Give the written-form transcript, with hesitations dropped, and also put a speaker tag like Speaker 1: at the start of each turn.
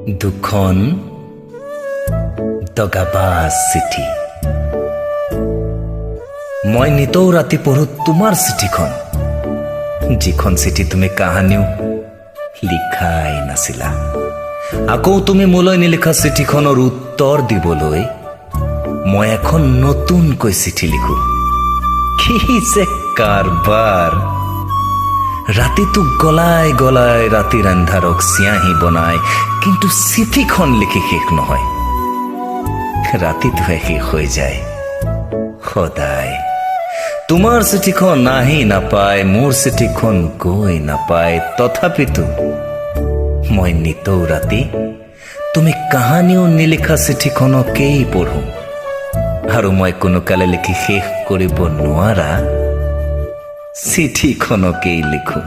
Speaker 1: দুখন দগাবাজ চিঠি। মই নিতৌ ৰাতি পঢ়ো তোমাৰ চিঠিখন, যিখন চিঠি তুমি কাহানিও লিখাই নাছিলা। আকৌ তুমি মোলৈ নিলিখা চিঠিখনৰ উত্তৰ দিবলৈ মই এখন নতুনকৈ চিঠি লিখো। কি যে কাৰবাৰ! ৰাতিটো গলাই গলাই ৰাতিৰ আন্ধাৰক চিয়াঁহী বনাই, কিন্তু চিঠিখন লিখি শেষ নহয়, ৰাতিটোহে শেষ হৈ যায় সদায়। তোমাৰ চিঠিখন আহি নাপায়, মোৰ চিঠিখন গৈ নাপায়, তথাপিতো মই নিতৌ ৰাতি তুমি কাহানিও নিলিখা চিঠিখনকেই পঢ়ো আৰু মই কোনোকালে লিখি শেষ কৰিব নোৱাৰা চিঠিখনকেই লিখো।